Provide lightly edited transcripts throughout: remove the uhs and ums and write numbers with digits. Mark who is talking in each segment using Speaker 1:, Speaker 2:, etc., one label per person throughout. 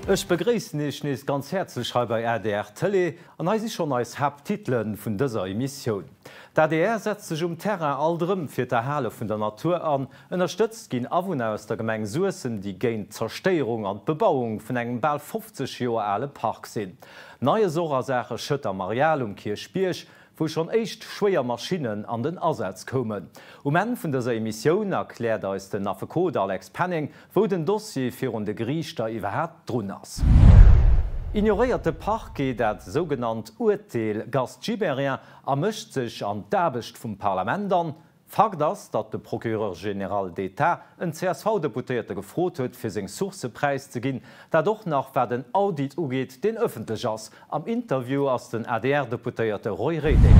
Speaker 1: Ech begréissen Iech nees ganz häerzlech hei bei adr Tëlee an hei si schonn eis Haapttitele vun dëser Emissioun. D'adr setzt sech um Terrain alt erëm fir d'Erhale vun der Natur an. Ënnerstëtzt ginn Awunner aus der Gemeng Suessem, déi géint d'Zerstéierung an d'Bebauung vun engem bal 50 Joer ale Park sinn. Neies och a Saache Schëtter Marial um Kierchbierg, wou schonn éischt schwéier Maschinnen an den Asaz koumen. Um Enn vun dëser Emissioun erkläert eis den Affekot Alex Penning, wou den Dossier virun de Geriichter iwwerhaapt drun ass. Ignoréiert de Parquet dat sougenannt Urteel Gast Gibéryen a mëscht sech an d'Aarbecht vum Parlament an? Fakt ass, datt de Procureur général d'État en CSV-Deputéierte gefrot huet, fir seng Sourcë präiszeginn, dat och nach wat en Audit ugeet, deen ëffentlech ass. Am Interview ass den ADR-Deputéierte Roy Reding.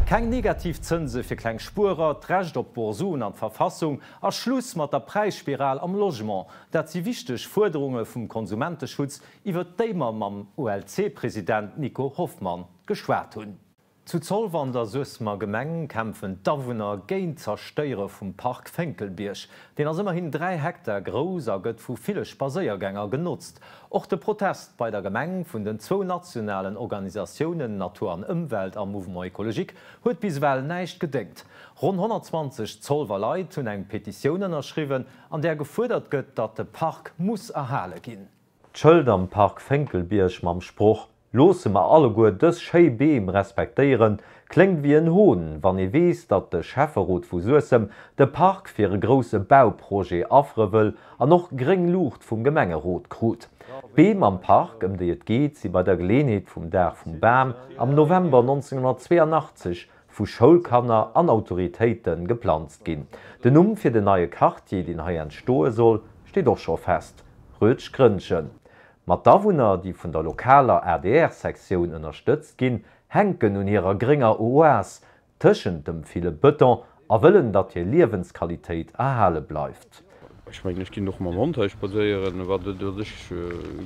Speaker 1: Keng negativ Zënse fir kleng Spuerer, d'Recht op Boursen an d'Verfassung a Schluss mat der Präisspiral am Logement, dat si wichteg Fuerderunge vum Konsumenteschutz, iwwert déi mer mam ULC-President Nico Hoffmann geschwat hunn. Zu Zolwer an der Suessemer Gemeng kämpfen d'Awunner géint d'Zerstéiere vum Park Fénkelbierg. Deen ass ëmmerhin 3 Hektar grouss a gëtt vu ville Spadséiergänger genotzt. Och de Protest bei der Gemeng vun den zwou nationalen Organisatiounen Natur an Ëmwelt a Mouvement Ecologique huet bis ewell näischt gedéngt. Ronn 120 Zolwer Leit hunn eng Petitioun ënnerschriwwen, an där gefuerdert gëtt, datt de Park muss erhale ginn. D'Schëld am Park Fénkelbierg mam Sproch Loosse mer alleguer dës schéi Beem respektéieren, kléngt wéi en Hohn, wann ee weess, datt de Schäfferot vu Suessem de Park fir e grousse Bauprojet affere wëll an och gréng Luucht vum Gemengerot krut. D'Beem am Park, ëm déi et geet, si bei der Geleenheet vum Dag vum Bam am November 1982 vu Schoulkanner an Autoritéite geplanzt ginn. Den Numm fir den neie Quartier, deen hei entstoe soll, steet och scho fest, Rötschgrënnchen. Ma d'Awunner, déi vun der lokaler ADR-Sektioun ënnerstëtzt ginn, hänken un hirer grénger Oas tëschent dem ville Bëton a wëllen, datt hir Liewensqualitéit erhale bleift.
Speaker 2: Ech mengen, ech ginn och mam Hond hei spadséieren. Wat ech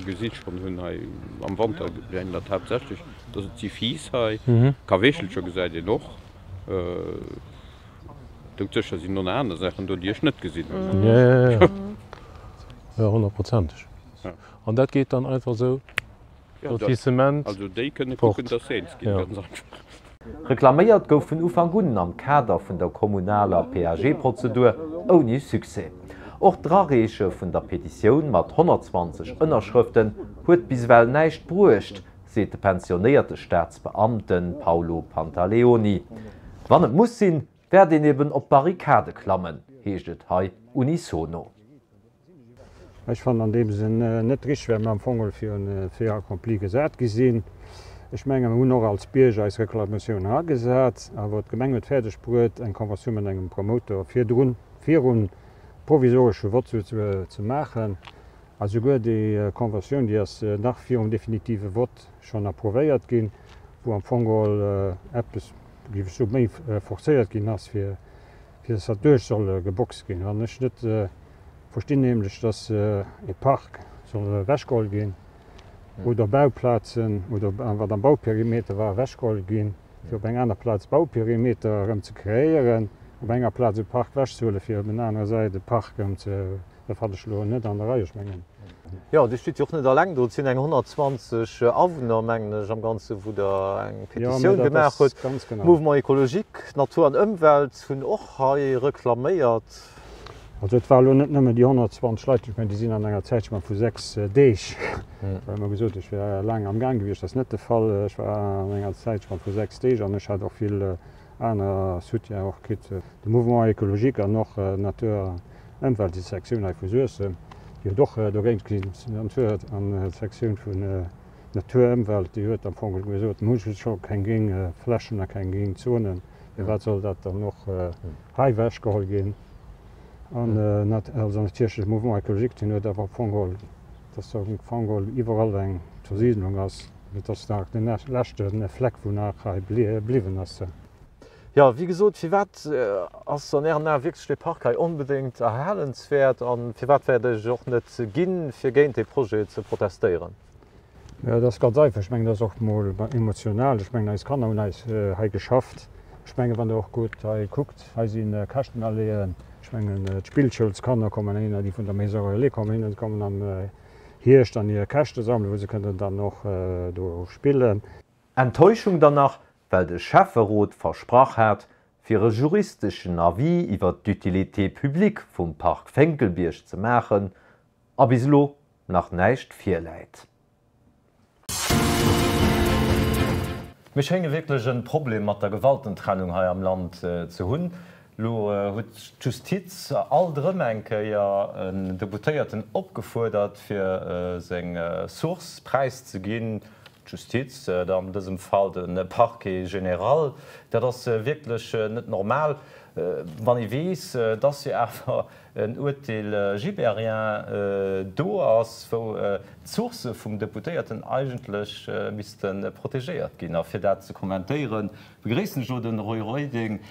Speaker 2: gesi schonn hunn hei am Wanter, gesäit een dat haaptsächlech, dass et si Fiiss hei. Kaweechelcher gesäit een och. Doudsécher sinn och nach aner Saachen do, déi ech net gesinn hunn.
Speaker 3: Jo, jo, honnertprozenteg. An dat geet dann einfach esou, Lotissement,
Speaker 2: Also déi kënne kucken, dass se eens ginn, ganz einfach.
Speaker 1: Reklaméiert gouf vun Ufank un am Kader vun der kommunaler PAG-Prozedur, ouni Succès. Och d'Erareeche vun der Petitioun mat 120 Ënnerschrëften huet bis ewell näischt bruecht, seet de pensionéierte Staatsbeamte Paolo Pantaleoni. Wann et muss sinn, wäert een eben op d'Barrikade klammen, heescht et hei unisono.
Speaker 4: Ech fannen an deem Sënn net richteg, well mir am Fong geholl virun e Fait accompli gesat gi sinn. Ech menge mir hunn och als Bierger eis Reklamatioun eragesat, awer d'Gemeng huet fäerdeg bruet eng Conventioun mat engem Promoteur virdrun, virum provisoresche Vott souzesoe ze maachen. A souguer déi Conventioun, déi ass nach virum definitive Vott schonn approuvéiert ginn, wou am Fong geholl eppes, géif ech soen, méi forcéiert ginn ass, fir fir dass dat duerch soll geboxt ginn. Wann ech net verstinn, nämlech dass e Park soll ewechgeholl ginn oder Bauplazen oder wat am Bauperimeter war ewechgeholl ginn, fir op eng aner Plaz Bauperimeter erëm ze kreéieren, op enger Plaz e Park ewechzehuelen, fir op en anerer Säit e Park erëm ze Dat fannen ech elo net an der Rei. Ech mengen.
Speaker 1: Jo, Dir stitt jo och net alleng do. Et sinn eng 120 Awunner, mengen ech, am Ganzen, wou Der eng Petitioun gemaach hutt. Mouvement Ecologique, Natur an Ëmwelt hunn och hei reklaméiert.
Speaker 4: Also et war elo net nëmmen déi 120 Leit, ech mengen, déi sinn an enger Zäitspann vu 6 Deeg, well mer gesot, ech wär laang am Gaang gewiescht, dat ass net de Fall. Ech war an enger Zäitspann vu 6 Deeg an ech hat och vill aner Soutien och kritt, de Mouvement Ecologique an och Natur Ëmwelt, déi Sektioun hei vu Suessem, déi huet och dogéint gesinn. An d'Sektioun vun Natur, Ëmwelt, déi huet am Fong gesot, mir hu scho keng gréng Flächen a keng gréng Zonen, firwat soll dat dann och hei ewechgeholl ginn? An also natierlech de Mouvement écologique, deen huet awer am Fong geholl, dass do am Fong geholl iwwerall eng Zersiidlung ass, et ass nach de leschte Fleck, wou nach hei bliwwen ass.
Speaker 1: Jo, wéi gesot, firwat ass an Ären Ae wierklech dee Park hei onbedéngt erhalenswäert a firwat wäert Dir Iech och net ginn, fir géint dee Projet ze protestéieren?
Speaker 4: Jo, dat ass ganz einfach. Ech mengen, dat ass och mol emotional. Ech mengen, eis Kanner hunn eis hei geschafft. Ech mengen, wann Der och gutt hei kuckt, hei si Käschtenalleeën. Ech mengen, d'Spillschoulskanner kommen heihinner, déi vun der Maison Relais kommen hinner, déi kommen am. Hierscht an hir Käschte sammelen, wou se kënnen dann och do spillen.
Speaker 1: Enttäuschung dann nach, well de Schäfferot versprach hat, fir e juristeschen Avis iwwer d'Utilité publique vum Park Fénkelbierg ze maachen, a bis elo nach näischt virläit. Mir schénge wierklech e Problem mat der Gewaltentrennung hei am Land ze hunn. Elo huet d'Justiz alt erëm eng Kéier en Deputéierten opgefuerdert, fir seng Source präiszeginn. D'Justiz, an dësem Fall de Parquet général. Dat ass wierklech net normal, wann ee weess, dass jo awer en Urteel Gibéryen do ass, wou d'Sourcë vum Deputéierten eigentlech misste protegéiert ginn. A fir dat ze kommentéieren, Begréissen ech elo den Roy Reding.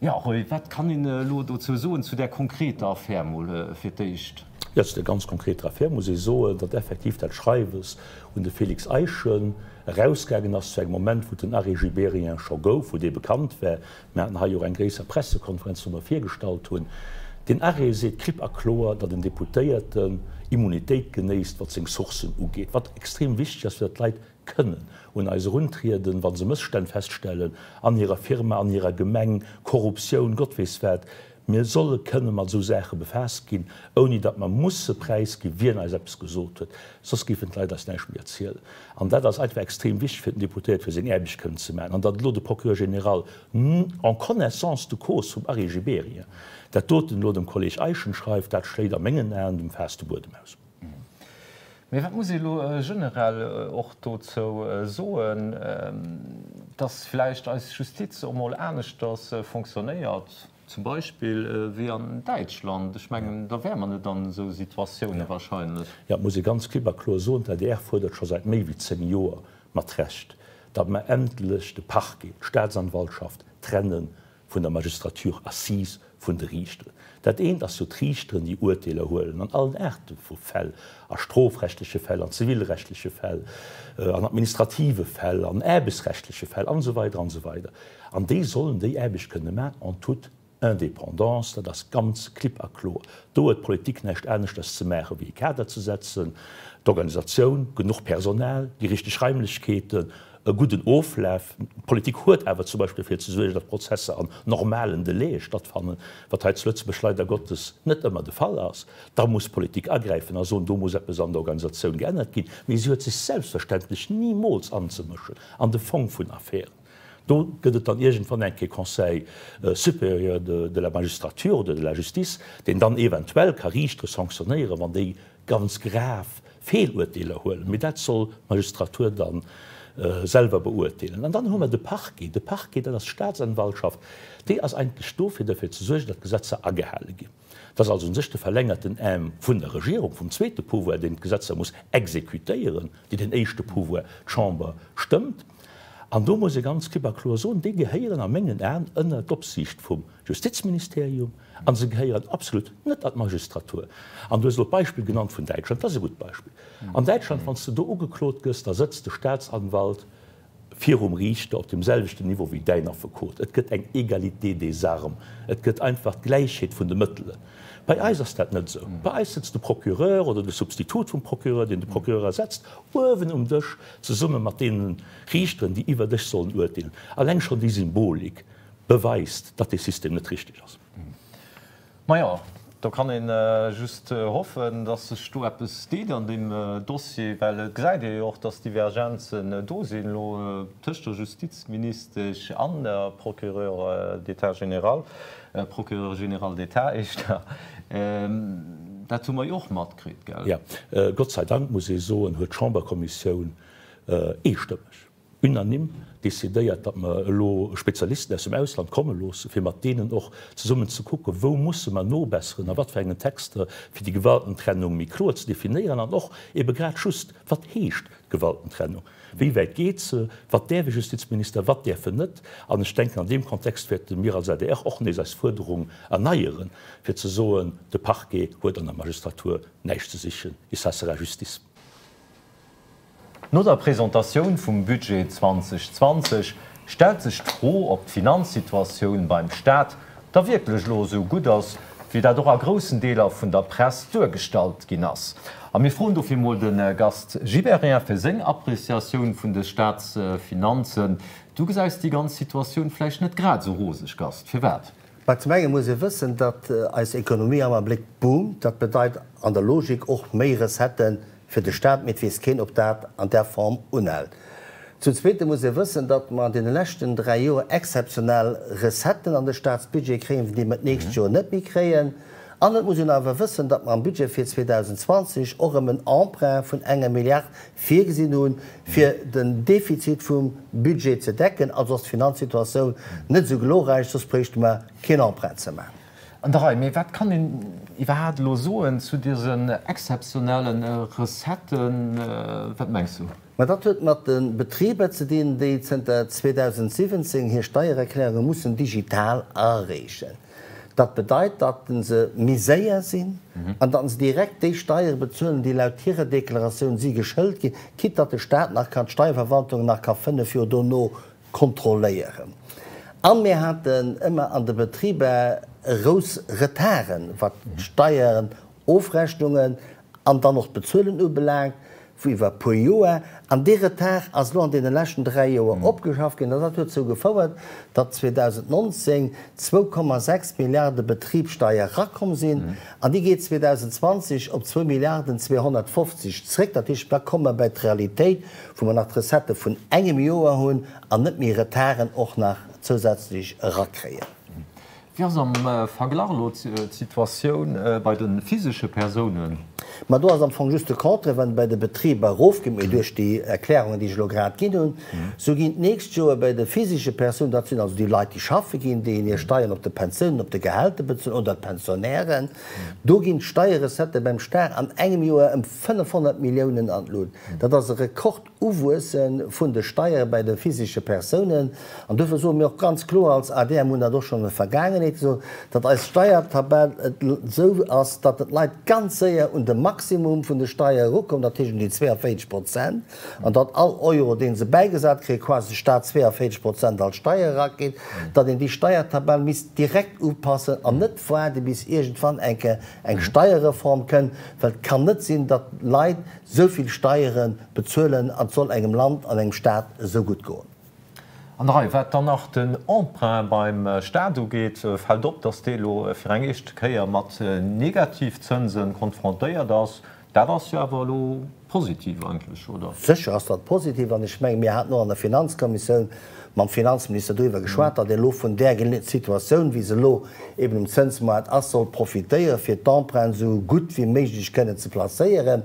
Speaker 1: Jo, Roy, wat kann een elo dozou soen, zu där konkreter Affär mol fir d'éischt?
Speaker 5: Jo, zu där ganz konkreter Affär muss ee soen, datt effektiv dat Schreiwes un de Félix Eischen erausgaangen ass zu engem Moment, wou den Arrêt Gibéryen scho gouf, wou dee bekannt war. Mir haten hei jo och eng gréisser Pressekonferenz, wou mer virgestallt hunn. Deen Arrêt seet klipp a kloer, datt en Deputéierten Immunitéit genéisst, wat seng Sourcen ugeet, wat extrem wichteg ass, fir datt d'Leit kënnen un eis eruntrieden, wa se Mësstänn feststellen an hirer Firma, an hirer Gemeng, Korruptioun, Gott weess wat. Mir solle kënne mat esou Saache befaasst ginn, ouni datt mer musse präisginn, wien eis eppes gesot huet. Soss géifen d'Leit eis näischt méi erzielen. An dat ass einfach extrem wichteg fir den Deputéierte, fir seng Aarbecht kënnen ze maachen. An datt elo de Procureur général en connaissance de cause vum Arrêt Gibéryen dat doten elo dem Kolleg Eischen schreift, dat schléit a mengen Aen dem Faass de Buedem aus.
Speaker 1: Mee wat muss ee elo generell och dozou soen, dass vläicht eis Justiz och mol aneschters fonctionnéiert, zum Beispill wéi an Däitschland? Ech mengen, da wäre mer net an esou Situatioune wahrscheinlech.
Speaker 5: Jo, et muss ee ganz klipp a kloer soen, d'ADR fuerdert scho säit méi wéi 10 Joer mat Recht, datt mer endlech de Parquet, d'Staatsanwaltschaft trenne vun der Magistrature assise, vun de Riichteren. Dat eent ass jo d'Riichteren, déi Uerteeler huelen an allen Aarte vu Fäll, a strofrechtleche Fäll, an zivilrechtleche Fäll, an administrative Fäll, an aarbechtsrechtleche Fäll an esou weider an esou weider. An déi sollen déi Aarbecht kënne maachen en toute indépendance. Dat ass ganz klipp a kloer. Do huet d'Politik näischt aneschters ze maachen, wéi e Kader ze setzen, d'Organisatioun, genuch Personal, déi richteg Raimlechkeeten, e gudden Oflaf. D'Politik huet awer zum Beispill derfir ze suergen, datt Prozesser an normalen Delaie stattfannen, wat hei zu Lëtzebuerg leider Gottes net ëmmer de Fall ass. Da muss d'Politik agräifen a soen, do muss eppes an der Organisatioun geännert ginn. Mee si huet sech selbstverständlech nimools anzemëschen an de Fong vun Affären. Do gëtt et dann iergendwann eng Kéier Conseil supérieur de la magistrature oder de la justice, deen dann eventuell ka Riichtere sanctionnéieren, wann déi ganz grav Feelurteeler huelen, mee dat soll d'Magistratur da selwer beurteelen. An dann hu mer de Parquet. De Parquet, dat ass d'Staatsanwaltschaft, déi ass eigentlech do, fir derfir ze suergen, datt d'Gesetzer agehale ginn. Dat ass also u sech de verlängerten Aarm vun der Regierung, vum zweete Pouvoir, deen d'Gesetzer muss exekutéieren, déi den éischte Pouvoir, d'Chamber, stëmmt. An do muss ee ganz klipp a kloer soen, déi gehéieren a mengen Aen ënner d'Opsiicht vum Justizministerium a se gehéieren absolut net an d'Magistratur. An du hues elo d'Beispill genannt vun Däitschland, dat ass e gutt Beispill. An Däitschland, wann s de do ugeklot gëss, da sëtzt de Staatsanwalt virum Riichter op deem selwechten Niveau wéi däin Affekot. Et gëtt eng Égalité des armes, et gëtt einfach d'Gläichheet vun de Mëttelen. Bei eis ass dat net esou. Bei eis sëtzt de Procureur oder de Substitut vum Procureur, deen de Procureur ersetzt, uewen um Dësch zesumme mat deene Riichteren, déi iwwer dech sollen urteelen. Alleng schonn déi Symbolik beweist, datt dee System net richteg ass.
Speaker 1: Majo, do kann ee just hoffen, datt sech do eppes deet an deem Dossier, well et gesäit ee jo och, datt Divergenzen do sinn elo tëscht der Justizministesch an der Procureure d'État général, Procureur général d'État éischter. Dat hu mer jo och matkritt, gell?
Speaker 5: Jo, Gott sei Dank, muss ee soen, huet d'Chamberkommissioun eestëmmeg, unanime decidéiert, datt mer elo Spezialisten aus dem Ausland komme loossen, fir mat deenen och zesummen ze kucken, wou musse mer nobesseren, a wat fir engen Texter, fir déi Gewaltentrennung méi kloer ze definéieren an och ebe grad just, wat heescht d'Gewaltentrennung, wéi wäit geet se, wat däerf e Justizminister, wat däerf en net. An ech denken, an deem Kontext wäerte mir als adr och nees eis Fuerderung erneieren, fir ze soen, de Parquet huet an der Magistratur näischt ze sichen, et ça sera justice.
Speaker 1: No der Presentatioun vum Budget 2020 stellt sech d'Fro, ob d'Finanzsituatioun beim Staat da wierklech elo esou gutt ass, Wéi dat och a groussen Deeler vun der Press duergestallt ginn ass. A mir froen dofir mol de Gast Gibéryen fir seng Appréciatioun vun de Staatsfinanzen. Du gesäis déi ganz Situatioun vläicht net grad esou roseg, Gast. Firwat?
Speaker 6: Bah, zum enge muss ee wëssen, datt eis Ekonomie am Abléck boomt. Dat bedeit an der Logik och méi Recetten fir de Staat, mee et weess keen, ob dat an där Form unhält. Zum Zweete muss ee wëssen, datt mer an deene leschten 3 Joer exzeptionell Recetten an de Staatsbudget kréien, déi mer d'nächst Joer net méi kréien. An et muss een awer wëssen, datt mer am Budget fir 2020 och erëm en Emprunt vun enger Milliard virgesinn hunn, fir den Defizit vum Budget ze decken. Also ass d'Finanzsituatioun net esou glorräich, soss bréichte mer keen Emprunt ze maachen.
Speaker 1: An der Rei. Mee wat kann een iwwerhaapt elo soen zu diesen exzeptionelle Recetten? Wat mengs du?
Speaker 6: Mä dat huet mat de Betriber ze dinn, déi zënter 2017 hir Steiererklärunge mussen digital areechen. Dat bedeit, datt se méi séier sinn an datt se direkt déi Steiere bezuelen, déi laut hirer Deklaratioun si geschëlt ginn, quitte datt de Staat nach kann, d'Steierverwaltung nach ka 5 Joer dono kontrolléieren. A mir haten ëmmer an de Betriber grouss Retarden, wat d'Steieren Ofrechnungen an dann och d'Bezuelen ubelaangt, vu iwwer e puer Joer. An dee Retard ass elo an deene leschten 3 Joer opgeschafft ginn. An dat huet dozou gefouert, datt 2019 2,6 Milliarde Betribssteier erakomm sinn. An déi geet 2020 op 2 Milliarden 250 zréck. Dat heescht, da komme mer bei d'Realitéit, wou mer nach d'Recettë vun engem Joer hunn an net méi Retarden och nach zousätzlech erakréien.
Speaker 1: Wéi ass am Verglach elo d'Situatioun bei de physesche Persounen?
Speaker 6: Ma do ass am Fong just de Contraire, Wann et bei de Betriber erofgeet, mee duerch déi Erklärungen, déi ech elo grad ginn hunn, sou ginn d'nächst Joer bei de physesche Persounen, dat sinn also déi Leit, déi schaffe ginn, déi hir Steiern op de Pensiounen, op de Gehälter bezuelen, oder d'Pensionnairen, do ginn d'Steierrecettë beim Staat an engem Joer ëm 500 Milliounen an d'Lut. Dat ass e Rekord. Uwuesse vun de Steiere bei de physesche Persounen. An duerfir soe mir och ganz kloer als adr, mir hunn dat och schonn an der Vergaangenheet gesot, datt eis Steiertabell et esou ass, datt d'Leit ganz séier un de Maximum vun de Steiere erukommen, dat heescht un déi 42 Prozent, an datt all Euro, dee se bäigesat kréien, quasi de Stat 42 Prozent als Steier erageet, datt een déi Steiertabell misst direkt upassen an net waarde bis iergendwann eng Kéier eng Steierreform kënn, well et kann net sinn, datt d'Leit esou vill Steiere bezuelen an et soll engem Land an engem Staat esou gutt goen.
Speaker 1: An der Rei. Wat dann nach den Emprunt beim Staat ugeet, fält op, datt dee elo fir eng éischte Kéier mat Negativzënse konfrontéiert ass. Dat ass jo awer elo positiv eigentlech, oder?
Speaker 6: Sécher ass dat positiv an ech menge mir haten och an der Finanzkommissioun mam Finanzminister doriwwer geschwat, datt een elo vun där Situatioun, wéi se elo eben um Zënsmoart ass, soll profitéieren, fir d'Emprunten esou gutt wéi méiglech kënnen ze placéieren.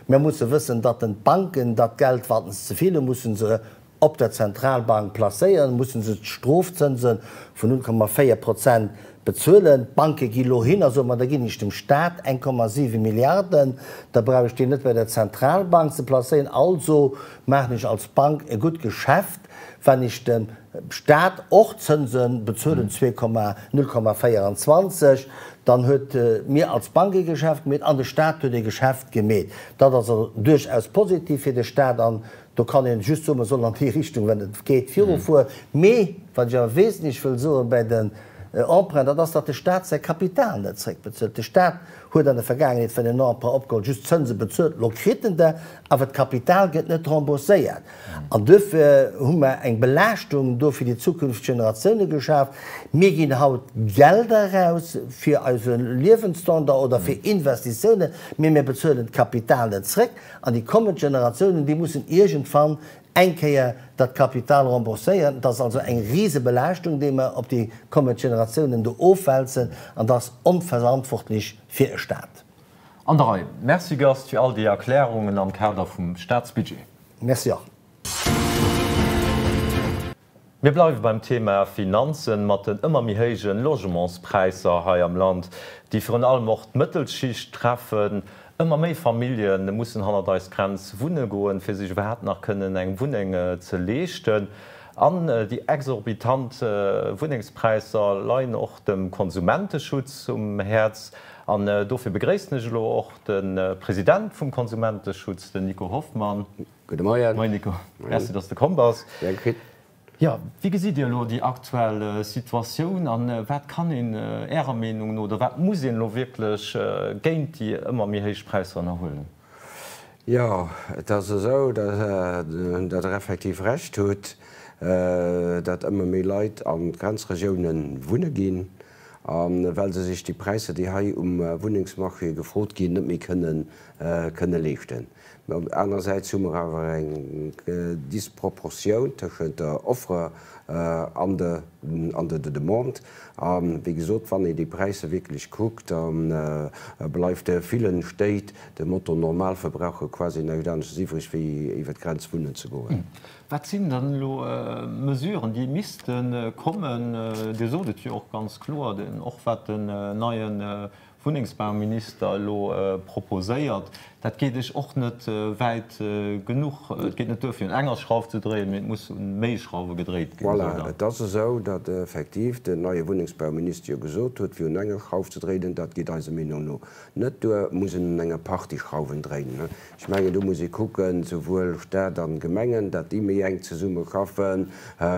Speaker 6: Mir musse wëssen, datt den d'Banken dat Geld, wat se ze vill hunn, musse se op der Zentralbank placéieren, musse se d'Strofzënse vun 0,4 Prozent bezuelen. D'Banke gi lo hin a soen, ma da ginn ech dem Staat 1,7 Milliarden, da brauch ech déi net bei der Zentralbank ze placéieren. Also maachen ech als Bank e gutt Geschäft, wann ech dem Staat och Zënse bezuelen, 0,24, dann huet mir als Bank ee Geschäft gemeet an de Staat huet ee Geschäft gemeet. Dat ass also duerchaus positiv fir de Staat an do kann een just soen, mer sollen an déi Richtung, wann et geet, virufueren. Mee wat ech awer wesentlech wëll soen bei den Emprunten, dat ass, datt de Staat säi Kapital net zréckbezuelt. De Staat huet an der Vergaangenheet, wann en Emprunt opgeholl, just d'Zënse bezuelt, elo kritt en der, awer d'Kapital gëtt net rembourséiert. An duerfir hu mer eng Belaaschtung do fir déi zukünfteg Generatioune geschaf. Mir ginn haut Gelder eraus fir eise Liewensstandard oder fir Investitiounen, mee mir bezuelen d'Kapital net zréck. An déi kommend Generatiounen, déi mussen iergendwann eng Kéier dat Kapital rembourséieren. Et ass also eng Risebelaaschtung, déi mer op déi kommend Generatiounen do ofwälzen, an dat ass onverantwortlech fir e Staat.
Speaker 1: An der Rei. Merci Gast fir all déi Erklärungen am Kader vum Staatsbudget.
Speaker 6: Merci och.
Speaker 1: Mir bleiwe beim Thema Finanzen mat den ëmmer méi héije Logementspräisser hei am Land, déi virun allem och d'Mëttelschicht treffen. Ëmmer méi Famillje mussen hannert eis Grenz wunne goen, fir sech iwwerhaapt nach kënnen eng Wunneng ze leeschten. An déi exorbitant Wunnengspräisser leien och dem Konsumenteschutz um Häerz. An dofir begréissen ech elo och de President vum Konsumenteschutz, den Nico Hoffmann.
Speaker 7: Gudde Moien.
Speaker 1: Moien Nico, Merci, dass de komm bass.
Speaker 7: Gär geschitt.
Speaker 1: Jo, wéi gesitt Dir elo déi aktuell Situatioun an wat kann een Ärer Meenung no oder wat muss een elo wierklech géint déi ëmmer méi héich Präisser ënnerhuelen?
Speaker 7: Jo, et ass esou, datt Der effektiv Recht hutt, datt ëmmer méi Leit an d'Grenzregiounen wunne ginn a well se sech déi Präisser, déi hei um Wunnengsmarché gefrot ginn, net méi kënne leeschten. Mä anersäits hu mer awer eng Disproportioun tëschent der Offre an der an der Demande. A wéi gesot, wann een déi Präisser wierklech kuckt, da bleift ville Stéit dem Otto-Normalverbraucher quasi näischt aneschters iwwreg, wéi iwwer d'Grenz wunnen ze goen.
Speaker 1: Wat sinn dann elo Mesuren, déi misste kommen? Dir sot et jo och ganz kloer, och wat den neie Wunnengsbauminister elo proposéiert, dat geet ech och net wäit genuch. Et geet net duer fir un enger Schrauf ze dréien, mee et muss un méi Schrauwe gedréit ginn, esou
Speaker 7: Voilà,
Speaker 1: der.
Speaker 7: et ass esou, datt effektiv den neie Wunnengsbauminister jo gesot huet, fir un enger Schrauf ze dréinen, dat geet eiser Meenung no net duer, et muss een un enger Partie Schrauwen dréinen. Ech mengen, do muss ee kucken, souwuel Stat an Gemengen, datt déi méi enk zesumme schaffen,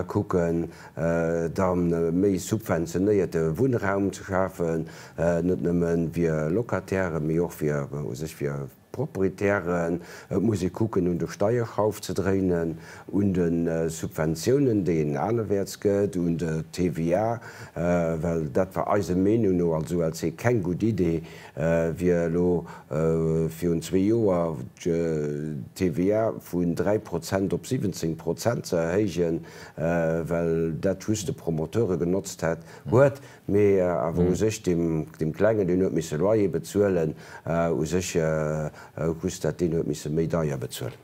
Speaker 7: kucken da méi subventionéierte Wunnraum ze schafen, net nëmme fir Locatairen, mee och fir u sech fir Proprietären. Et muss ee kucken, un de Steierschrauf ze dréinen, un de Subventiounen, déi een anerwäerts gëtt, un der TVA, well dat war eiser Meenung no als ULC keng gutt Idee, fir elo virun zwee Joer d'TVA vun 3 Prozent op 17 Prozent ze erhéijen, well dat just de Promoteure genotzt hätt, huet. Mee awer u sech deem Klengen, deen huet misse Loyer bezuelen, u sech just dat, deen huet misse méi deier bezuelen.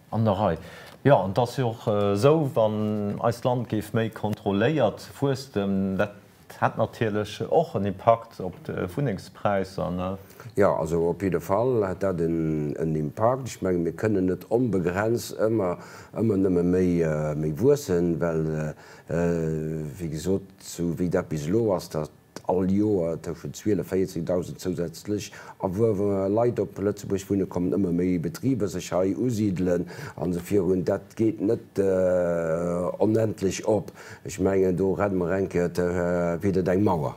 Speaker 1: An der Rei. Jo, an et ass jo och esou, wann eist Land géif méi kontrolléiert wuesstem, dat hätt natierlech och en Impakt op d'Wunnengspräisser, ne?
Speaker 7: Jo, also op jidde Fall hätt dat en Impakt. Ech menge mir kënnen net onbegrenzt ëmmer, ëmmer nëmme méi wuessen, well Wéi gesot, sou wéi dat bis elo ass, datt all Joer tëschent 12 a 14.000 zousätzlech erwuewe Leit op Lëtzebuerg wunne kommen, ëmmer méi Betriber sech hei usidelen an esou virun, dat geet net onendlech op. Ech mengen, do renne mer eng Kéier widdert eng Mauer.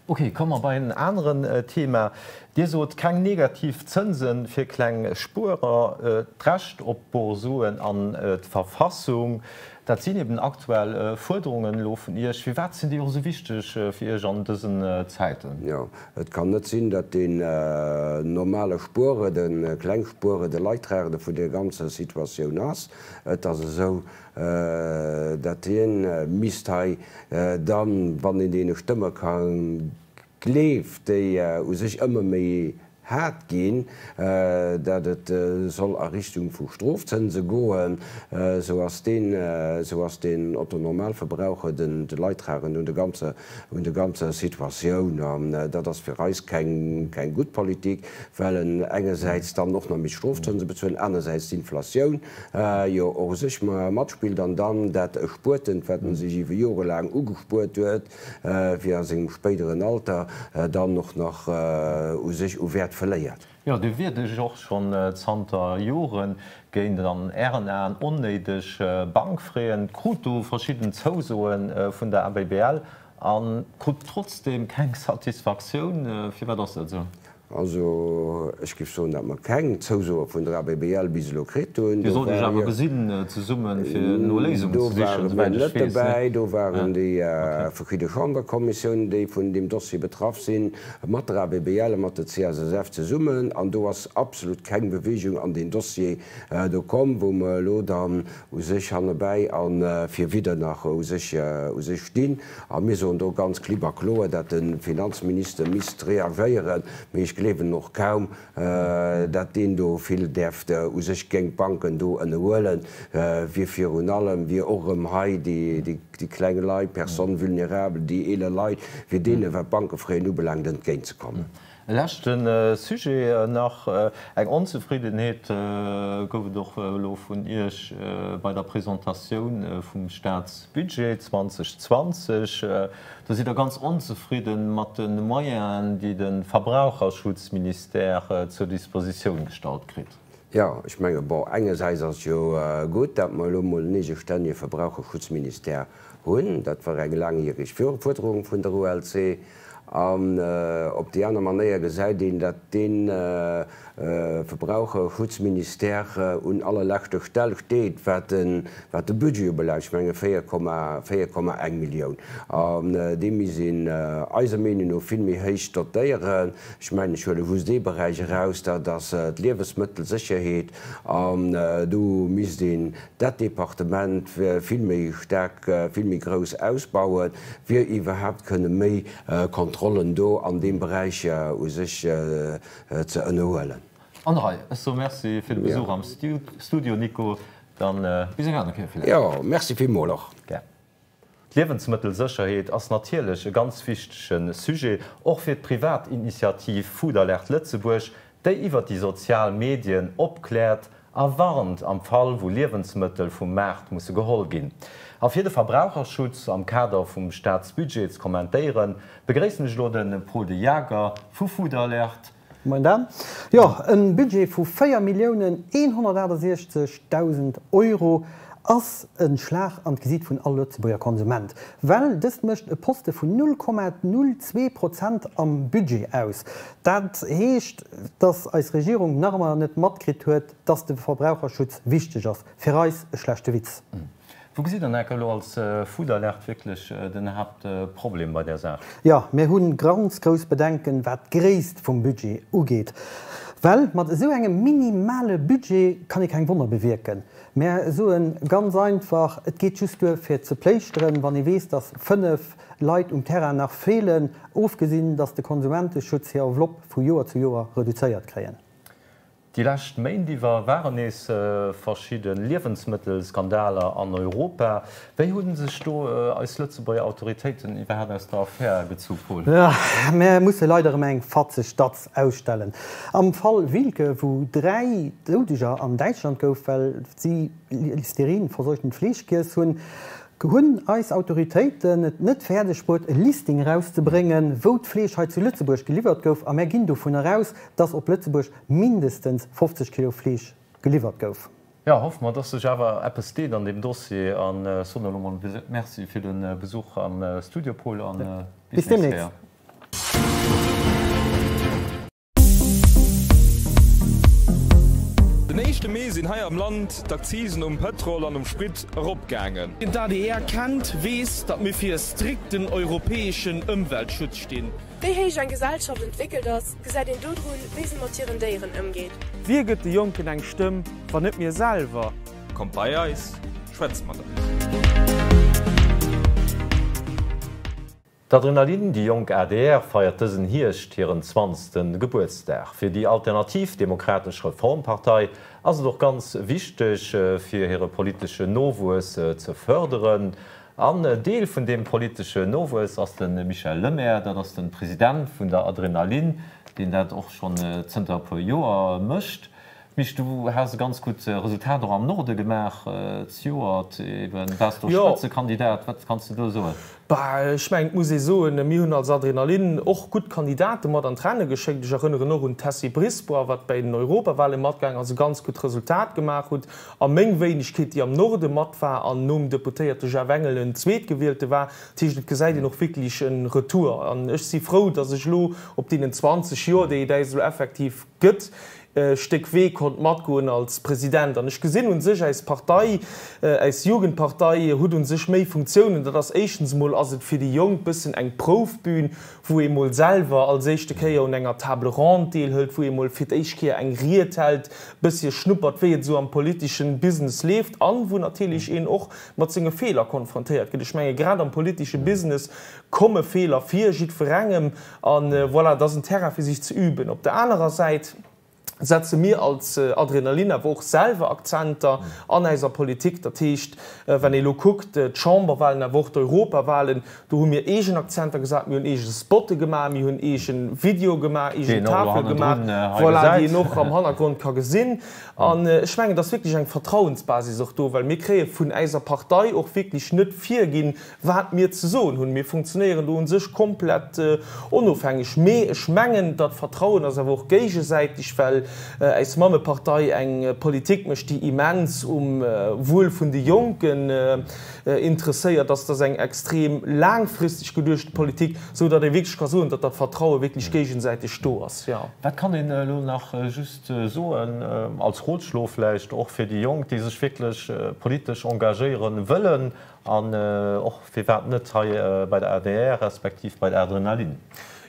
Speaker 1: Ok, komme mer bei en aneren Thema. Dir sot, keng negativ Zënse fir kleng Spuerer, d'Recht op Borsuen an d'Verfassung, dat sinn eben aktuell Fuerderungen elo vun Iech. Firwat sinn déi och esou wichteg fir Iech an dësen Zäiten?
Speaker 7: Jo, et kann net sinn, datt deen normale Spuerer, de Klengspuerer, de Leidtragende vun där ganzer Situatioun ass. Et ass esou, dat hien misst hei dann, wann een deene Stëmme ka gleeft, déi u sech ëmmer méi haart ginn, dat et soll a Richtung vu Strofzënse goen, esou ass deen, esou ass den Otto Normalverbraucher den de Leidtragenden un der ganzer, un der ganzer Situatioun. An dat ass fir eis keng, keng gutt Politik, well en engersäits dann och nach misst Strofzënse bezuelen, anersäits d'Inflatioun jo och u sech matspillt an dann dat Erspuertent, wat en sech iwwer Jore laang ugespuert huet, fir a sengem spéideren Alter dann och nach u sech u Wäert verléiert.
Speaker 1: Jo, Dir wiert Iech och schonn zanter Jore géint an Ären Aen onnéideg Bankfraien, krut do verschidden Zousoe vun der ABBL a krut trotzdeem keng Satisfaktioun. Firwat ass dat esou?
Speaker 7: Also, ech géif soen, datt mer keng Zousoe vun der ABBL bis elo kritt hunn.
Speaker 1: Dir sollt Iech awer gesinn zesummen, fir no Léisungen ze sichen,
Speaker 7: Do ware mir net dobäi. Do waren déi verschidde Chamberkommissiounen, déi vun deem Dossier betraff sinn, mat der ABBL a mat der CSSF zesummen. An do ass absolut keng Bewegung an deen Dossier do komm, wou mer elo dann u sech hannebäi a virwidder nach u sech stinn. A mir soen do ganz klipp a kloer, dat de Finanzminister misst reagéieren, mee ech gleewen och kaum, dat deen do vill däerft u sech géint d'Banken do ënnerhuelen, wier virun allem, wier och erëm hei déi kleng Leit, Personnes vulnérables, déi eeler Leit, fir deene wat d'Bankefraien ubelaangt entgéintzekommen.
Speaker 1: E leschte Sujet nach, Eng Onzefriddenheet gouf et och elo vun Iech bei der Presentatioun vum Staatsbudget 2020. Do sidd Der ganz onzefridde mat de Moyenen, déi de Verbraucherschutzministère zur Dispositioun gestallt kritt.
Speaker 7: Jo, ech menge bon, engersäits ass et jo gutt, datt mer elo emol en eegestännege Verbraucherschutzministère hunn. Dat war eng laangjäreg Fuerderung vun der ULC. An op déi aner Manéier gesäit een, datt dee Verbraucherschutzministère un allerleschter Stell steet, wat de Budget ubelaangt, ech menge 4,1 Millioun. An dee misst een eiser Meenung no vill méi héich dotéieren. Ech mengen, ech huele just ee Beräich eraus, dat ass d'Liewesmëttelsécherheet. An do misst een dat Departement vill méi staark, vill méi grouss ausbauen, fir iwwerhaapt kënne méi Kontrollen do an deem Beräich u sech ze ënnerhuelen.
Speaker 1: An hei, ech soe Merci fir de Besuch am Studio, Nico. Dann bis eng aner Kéier villäicht.
Speaker 7: Jo, Merci villmol och.
Speaker 1: Gär. D'Liewensmëttelsécherheet ass natierlech e ganz wichtege Sujet, och fir d'Privatinitiativ Food Alert Lëtzebuerg, déi iwwer déi sozial Medien opkläert a warnt am Fall wou Liewensmëttel vum Maart musse geholl ginn. A fir de Verbraucherschutz am Kader vum Staatsbudget ze kommentéieren, begréissen ech elo de Paul de Jager vu Food Alert.
Speaker 8: Moien Dan. Jo, e Budget vu 4.168.000 Euro ass e Schlag an d'Gesiit vun all Lëtzebuerger Konsument, well dëst mécht e Poste vun 0,02 Prozent am Budget aus. Dat heescht, datt eis Regierung nach ëmmer net matkritt huet, datt de Verbraucherschutz wichteg ass. Fir eis e schlechte Witz.
Speaker 1: Wou gesitt Der enke elo als Food Alert wierklech den Haaptproblem bei där Saach?
Speaker 8: Jo, mir hu ganz grouss Bedenken, wat d'Gréisst vum Budget ugeet. Well mat esou engem minimale Budget kann ee keng Wonner bewierken. Mär soe ganz einfach, et geet just duer fir ze pléischteren, wann ee weess, datt 5 Leit um Terrain nach feelen, ofgesinn, datt de Konsumenteschutz hir Enveloppe vu Joer zu Joer reduzéiert kréien.
Speaker 1: Déi lescht Méint iwwer waren nees verschidde Liewensmëttelskandaler an Europa. Wéi hu sech do eis Lëtzebuerger Autoritéiten iwwerhaapt aus der Affär gezu, Paul?
Speaker 8: Mär musse leider erëm eng fatzeg Datz ausstellen. Am Fall Wilke, wou 3 Doudeger an Däitschland gouf, well si Listerin-verseuchtent Fleesch giess hunn, hunn eis Autoritéiten et net fäerdeg bruet, e Listing erauszebréngen, wou d'Fleesch hei zu Lëtzebuerg geliwwert gouf. A mär ginn dovunner aus, dass op Lëtzebuerg mindestens 50 Kilo Fleesch geliwwert gouf.
Speaker 1: Jo, hoffe mer, dass sech awer eppes deet an deem Dossier an soen elo mol Merci fir de Besuch am Studio, Paul, an
Speaker 8: bis déi nächst Kéier.
Speaker 9: Den éischte Mee sinn hei am Land d'Akzisen um Pëtrol an um Sprit eropgaangen.
Speaker 10: Wien d'ADR kennt, weess, datt mir fir e strikten europäeschen Ëmweltschutz stinn.
Speaker 11: Wéi héich eng Gesellschaft entwéckelt ass, gesäit een dodrun, wéi se mat hiren Déieren ëmgeet.
Speaker 10: Wie gëtt de Jonken eng Stëmm, wann net mir selwer?
Speaker 9: Kommt bei eis, schwätzt mat eis.
Speaker 1: D'Adrenalin, déi jonk adr, feiert dësen Hierscht hiren zwanzegste Gebuertsdag. Fir déi alternativ demokratesch Reformpartei ass et och ganz wichteg, fir hire politeschen Nowuess ze fërderen. An Deel vun deem politesche Nowuess ass de Michel Lemaire, dat ass de President vun der Adrenalin, deen dat och schonn zënter e puer Joer mécht. Mich, du has e ganz gutt Resultat och am Norde gemaach zejoert, eben waars do Spëtzekandidat. Wat kanns de do soen?
Speaker 10: Bah, ech mengen, et muss ee soen, mir hunn als Adrenalin och gutt Kandidate mat an d'Renne geschéckt. Ech erënneren och un d'Tessy Brisbois, wat bäi den Europawale matgaang ass, e ganz gutt Resultat gemaach hutt. A meng Wéinegkeet, déi am Norde mat war an nom Deputéierte Jeff Engel en Zweetgewielte war. Dat heescht, et gesäit een och wierklech e Retour. An ech si frou, datt ech elo op deenen 20 Joer, déi et äis elo effektiv gëtt, e Stéck Wee konnt matgoen als President. An ech gesinn u sech, äis Partei, äis Jugendpartei hutt u sech méi Funktiounen. Dat ass éischtens emol ass et fir déi Jonk bëssen eng Proufbün, wou ee mol selwer als éischte Kéier un enger Table ronde deelhëlt, wou ee mol fir d'éischt Kéier eng Ried hält, bësschen schnuppert, wéi et esou am politeschen Business leeft an wou natierlech een och mat senge Feeler konfrontéiert gëtt. Ech menge grad am politesche Business komme Feeler vir, jiddwerengem, an voilà, et ass en Terrain fir sech ze üben. Op der anerer Säit setze mir als Adrenalin awer och selwer Akzenter an eiser Politik. Dat heescht, wann ee elo kuckt, d'Chamberwahlen, awer och d'Europawahlen, do hu mir eegen Akzenter gesat, mir hunn eege Spotte gemaach, mir hunn eege Videoe gemaach, eegen Tafele gemaach, voilà, déi een och am Hannergrond ka gesinn. An ech mengen, et ass wierklech eng Vertrauensbasis och do, well mir kréie vun eiser Partei och wierklech net virginn, wat mir ze soen hunn. Mir funktionéieren do u sech komplett onofhängeg. Mee ech mengen, dat Vertrauen ass awer och géigesäiteg, well. äis Mammepartei eng Politik mécht, déi immens um Wuel vun de Jonken interesséiert ass. Dat ass eng extrem laangfristeg geduechte Politik, esou datt ee wierklech ka soen, datt dat Vertraue wierklech géigesäiteg do ass, jo.
Speaker 1: Wat kann een elo nach just soen, als Rotschlo vläicht och fir déi Jonk, déi sech wierklech politesch engagéiere wëllen an och firwat net hei bei der adr respektiv bei der Adrenalin?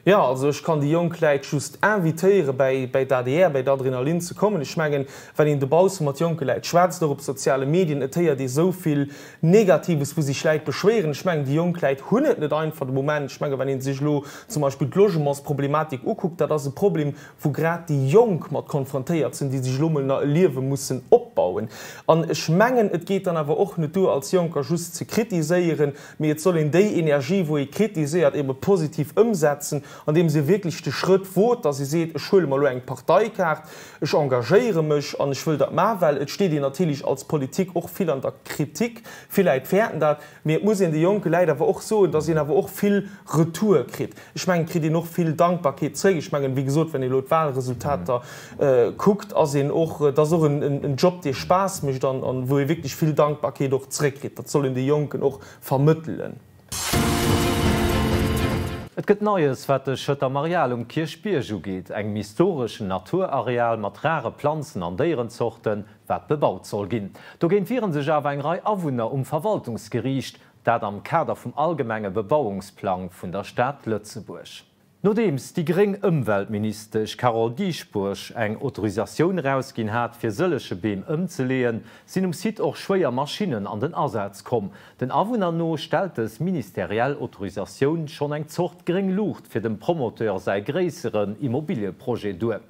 Speaker 10: Jo, also ech kann déi jonk Läit just invitéiere bäi bäi d'ADR, bäi d'Adrenalin ze kommen. Ech mengen, wann een dobausse mat jonke Läit schwätzt, och op soziale Medien, et héiert ee sou vill Negatives, wou sech Läit beschwéieren. Ech mengen, déi jonk Läit hunn et net einfach de Moment. Ech mengen, wann ee sech elo zum Beispill d'Logementsproblematik ukuckt, dat ass e Problem, wou grad déi Jonk mat konfrontéiert sinn, déi sech elo mol nach e Liewe mussen opbauen. An ech mengen, et geet dann awer och net duer, als Jonker just ze kritiséieren, Mee et soll een déi Energie, wou ee kritiséiert, ebe positiv ëmsetzen, andeems ee wierklech de Schrëtt wot, dass ee seet, ech huele mer elo eng Parteikaart, ech engagéiere mech an ech wëll dat maachen. Well et steet een natierlech als Politik och vill an der Kritik, vill Läit fäerten dat, mee et muss een de jonke Läit awer och soen, dass een awer och vill Retour kritt. Ech mengen, et kritt een och vill Dankbarkeet zréck. Ech mengen, wéi gesot, wann ee elo d'Wahlresultater kuckt, ass een och, et ass och en Job, dee Spaass mécht an wou ee wierklech vill Dankbarkeet och zréckkritt. Dat soll een de Jonken och vermëttelen.
Speaker 1: Et gëtt Neies, wat de Schëtter Marial um Kierchbierg ugeet, engem historeschen Naturareal mat rare Planzen an Déierenzorten, wat bebaut soll ginn. Dogéint wiere sech awer eng Rei Awunner um Verwaltungsgeriicht, Dat am Kader vum allgemenge Bebauungsplang vun der Stad Lëtzebuerg. Nodeems déi gréng Ëmweltministesch Carole Dieschbourg eng Autorisatioun erausginn hat, fir sëllege Beem ëmzeleeën, sinn um Site och schwéier Maschinnen an den Asaz komm. Den Awunner no stellt dës ministeriell Autorisatioun schonn eng Zort gréng Luucht fir dem Promoteur säi gréisseren Immobilieprojet duer.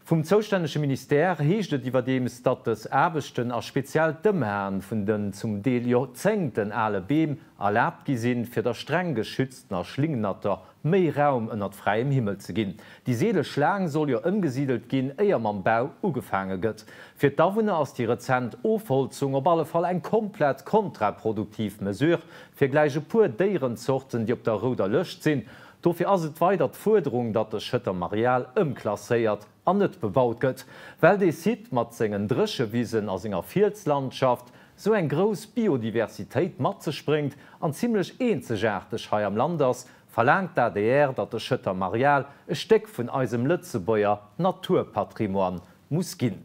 Speaker 1: Vum zoustännege Ministère heescht et iwwerdeems, datt dës Aarbechten a speziell d'Ëmhaen vun den zum Deel Joerzéngten ale Beem erlaabt gi sinn, fir der streng geschütztener Schlingnatter méi Raum ënnert fräiem Himmel ze ginn. Déi seele Schlaang soll jo ëmgesidelt ginn, éier mam Bau ugefaange gëtt. Fir d'Awunner ass déi rezent Ofholzung op alle Fall eng komplett kontraproduktiv Mesure, fir gläich e puer Déierenzorten, déi op der rouder Lëscht sinn, Dofir ass et weider d'Fuerderung, datt de Schëtter Marial ëmklasséiert an net bebaut gëtt, well dee Site mat sengen Dréchewisen a senger Fielslandschaft sou eng grouss Biodiversitéit mat sech bréngt an zimlech eenzegaarteg hei am Land ass, verlaangt d'ADR, datt de Schëtter Marial e Stéck vun eisem Lëtzebuerger Naturpatrimoine muss ginn.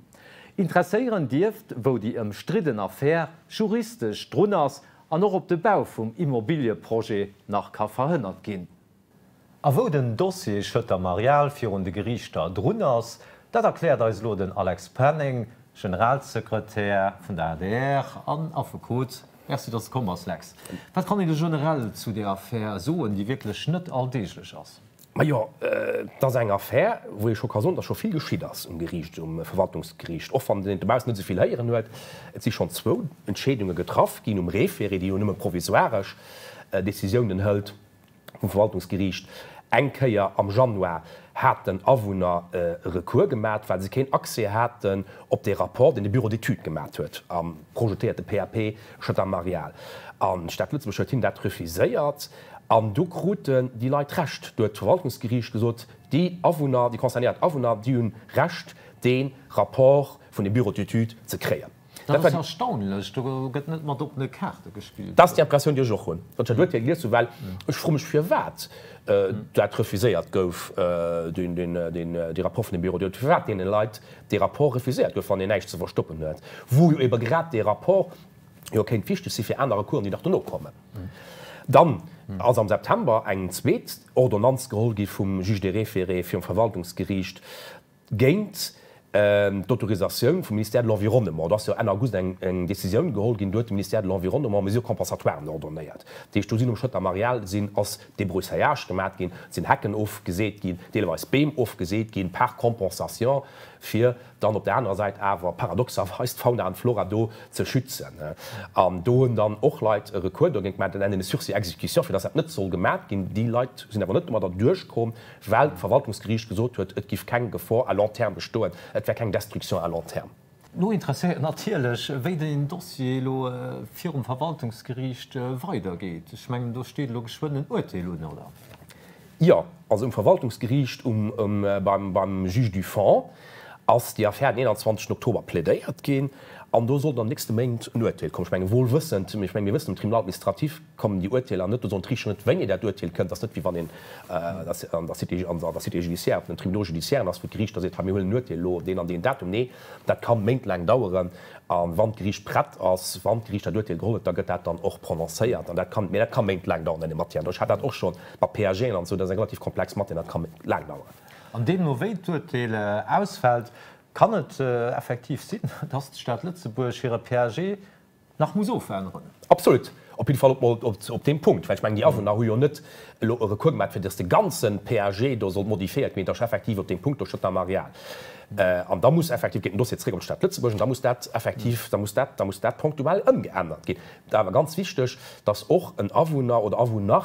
Speaker 1: Interesséieren dierft, wou déi ëmstridden Affär juristesch drun ass An och ob de Bau vum Immobilieprojet nach ka verhënnert ginn. A wou den Dossier Schëtter Marial virun de Geriichter drun ass, dat erkläert eis elo den Alex Penning, Generalsekretär vun der adr an Affekot. Merci, dass de komm bass, Lex. Wat kann een de generell zu där Affär soen, déi wierklech net alldeeglech ass?
Speaker 12: Majo, et ass eng Affär, wou ee scho ka soen, datt scho vill geschitt ass um Geriicht, um Verwaltungsgeriicht, och wann een dobaussen net esou vill héieren huet. Et si schonn zwou Entscheedunge getraff ginn um Référé, dee jo nëmme provisoiresch Décisiounen hëlt vum Verwaltungsgeriicht. Eng Kéier am Januar haten Awunner e Recours gemat, well se keen Accès haten op dee Rapport, deen de Bureau d'études gemat huet am projetéierte PAP Schëtter-Marial. An d'Stad Lëtzebuerg huet hinnen dat refuséiert. An du kruten déi Leit Recht. Du huet d'Verwaltungsgeriicht gesot, déi Awunner, déi concernéiert Awunner, déi hunn Recht, dee Rapport vun dem Bureau d'études ze kréien.
Speaker 1: Dat ass erstaunlech, do gëtt net mat oppene Kaarte gespillt.
Speaker 12: Dat ass déi Impressioun, déi ech och hunn, wann ech dat Urteel gelies hunn, well ech froe mech, firwat dat refuséiert gouf, dee Rapport vun dem Bureau d'études, firwat deene Leit dee Rapport refuséiert gouf, wann een näischt ze verstoppen huet, wou jo ebe grad dee Rapport jo kéint wichteg si fir aner Recoursen, déi nach dono kommen. Dann ass am September eng zweet Ordonnanz geholl gi vum Juge des référés virum Verwaltungsgeriicht géint d'Autorisatioun vum Ministère de l'Environnement. Do ass jo Enn August eng Décisioun geholl ginn, do huet de Ministère de l'Environnement Mesures compensatoires ordonnéiert. Dat heescht, do sinn um Schëtter Marial sinn ass Débroussaillage gemat ginn, sinn Hecken ofgeseet ginn, deelweis Beem ofgeseet ginn par compensation, fir dann op der anerer Säit awer paradoxerweis d'Fauna an d'Flora do ze schützen. An do hunn dann och Leit e Recours dogéint gemaach, dat nennen e Sursis exécution, fir datt dat net soll gemaat ginn. Déi Leit sinn awer net domadder duerchkomm, well d'Verwaltungsgeriicht gesot huet, et giff keng Gefor à long terme bestoen, et wär keng Destruction à long terme.
Speaker 1: No interesséiert natierlech, wéi deen Dossier elo virum Verwaltungsgeriicht weidergeet. Ech mengen, do steet elo geschwënn en Urteel un, oder?
Speaker 12: Jo, also um Verwaltungsgeriicht, um, beim, beim Juge du fond. Ass déi Affär den 21 Oktober plädéiert ginn an do sollt an den nächste Méint en Urteel kommen. Ech mengen, wohl wëssend, ech mengen, mir wëssen, um Tribunal administratif kommen déi Urteeler net, do soen d'Riichter net, wéini dat Urteel kënnt. Dat ass net, wéi wann een an der Cité, an der Cité judiciaire, op den Tribunaux judiciairen ass, wou d'Geriicht da seet, hei mir huelen en Urteel elo deen an deen Datum. Nee, dat ka méintlaang daueren. A wann d'Geriicht prett ass, wann d'Geriicht dat Urteel geholl huet, da gëtt dat dann och prononcéiert. An dat kann, mee dat ka méintlaang daueren, eng Matière. Ech hat dat och scho mat PAGen an esou, dat ass eng relativ komplex Matière, dat ka méintlaang daueren.
Speaker 1: An deemno wéi d'Urteel ausfält, kann et effektiv sinn, dass d'Stad Lëtzebuerg hire PAG nach muss ofänneren.
Speaker 12: Absolut, op jidde Fall op deem Punkt, well ech mengen, déi Awunner hu jo net elo e Recours gemaach, fir dass de ganze PAG do sollt modifiéiert ginn, mee et ass effektiv op deem Punkt do steet am Areal. An da muss effektiv, geet den Dossier zréck op d'Stad Lëtzebuerg an da muss dat effektiv, da muss dat, da muss dat ponktuell ëmgeännert ginn. Et awer ganz wichteg, dass och en Awunner oder Awunner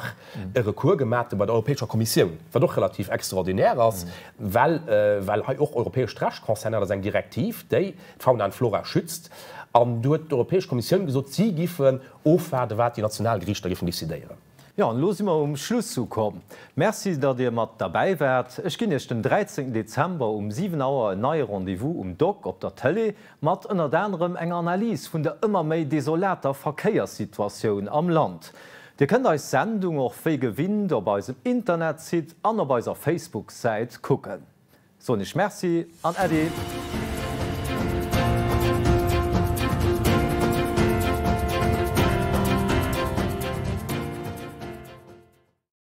Speaker 12: e Recours gemaat bei der Europäescher Kommissioun, wat och relativ extraordinaire ass, well well hei och europäescht Recht concernéiert ass, eng Direktiv, déi d'Fauna an d'Flora schützt. An do huet d'Europäesch Kommissioun gesot, si giffen ofwaarden, wat déi national Geriichter giffen decidéieren.
Speaker 1: Jo, an elo si mer um Schluss ukomm. Merci, datt Dir mat derbäi waart. Ech ginn Iech den 13 Dezember um 7 Auer en neie Rendez-vous um Dock op der Tëlee mat ënnert anerem enger Analys vun der ëmmer méi desolater Verkéierssituatioun am Land. Dir kënnt eis Sendung och wéi gewinnt op eisem Internetsite an op eiser Facebook-Säit kucken. Soen ech Merci an Äddi!